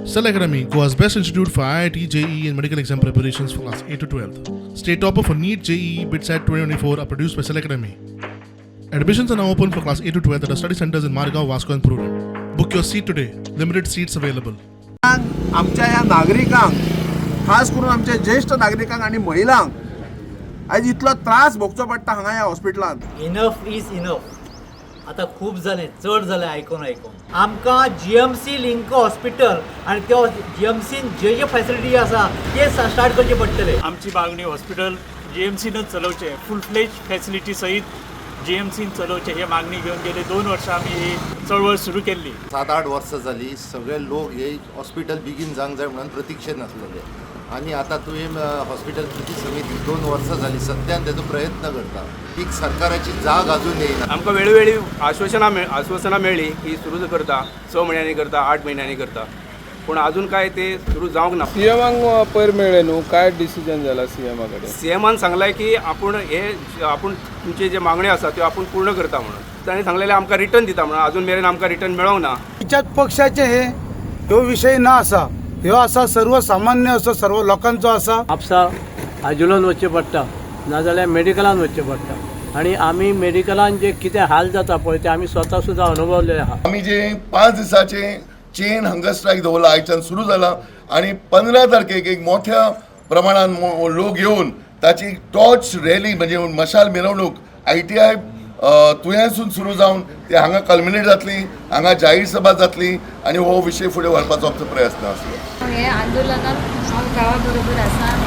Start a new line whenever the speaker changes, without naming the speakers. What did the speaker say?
Cell Academy, Goa's best institute for IIT, JEE, and medical exam preparations for class 8 to 12. State topper for NEET, JEE, BITSAT 2024 are produced by Cell Academy. Admissions are now open for class 8 to 12 at our study centers in Margao, Vasco, and Prudent. Book your seat today. Limited seats available.
आमच्या ह्या नागरिकांक, खास करून आमच्या ज्येश्ठ नागरिकांक आनी महिलांक आयज इतलो त्रास भोगचो पडटा हांगा ह्या हॉस्पिटलांत.
Enough is enough. आतां खूब जालें, चड जालें आयकोन आयकोन. आमकां जीएमसी लिंक हॉस्पिटल आनी त्या जीएमसीन जे जे फॅसिलिटी आसा ते स्टार्ट करचे पडटले.
आमची मागणी, हॉस्पिटल जीएमसीनच चलोवचें, फूल फ्लेज फॅसिलिटी सहित जीएमसीन चलोवचें, हे मागणी घेवन गेले 2 वर्सां आमी ही चळवळ सुरू केल्ली.
7-8 वर्सां जाली, सगळे लोक हे हॉस्पिटल बेगीन जावंक जाय म्हणून प्रतिक्षेन आसलेले आनी आतां तुवें हॉस्पिटल कृती समिती 2 वर्सां जाली सद्यान तेजो प्रयत्न करता. एक सरकाराची जाग अजून येयना.
आमकां वेळोवेळी आश्वासनां मेळ्ळी की सुरू करता, 6 म्हयन्यांनी करता, 8 म्हयन्यांनी करता, पूण अजून काय ते सुरू जावंक ना.
सीएमाक पयर मेळ्ळे न्हू, काय डिसिजन जाला सीएमा कडेन?
सीएमान सांगलाय की आपूण हे आपूण तुमचे जे मागण्यो आसा त्यो आपूण पूर्ण करता म्हणून. ताणें सांगलेलें आमकां रिटर्न दिता म्हणून. अजून मेरेन आमकां रिटर्न मेळोंक ना.
खंयच्याच पक्षाचे हे ह्यो विशय ना आसा. ह्यो आसा सर्वसामान्य असो सर्व लोकांचो आसा.
म्हापसा आजुलोन वचचें पडटा, नाजाल्यार मेडिकलान वचचें पडटा आनी आमी मेडिकलान जे कितें हाल जाता पळय ते आमी स्वता सुद्दां अनुभवलेले आहा.
आमी जे 5 दिसाचे चेन हंगर स्ट्रायक दवरला, आयच्यान सुरू जाला आनी 15 तारखेक एक मोठ्या प्रमाणात लोक येवन ताची टॉर्च रॅली म्हणजे मशाल मिरवणूक आयटीआय तुयेंसून सुरू जावन ते हांगा कल्मिनेट जातली, हांगा जाहीर सभा जातली आनी हो विशय फुडें व्हरपाचो आमचो प्रयत्न आसलो.
हे आंदोलनात हांव गांवा बरोबर आसा.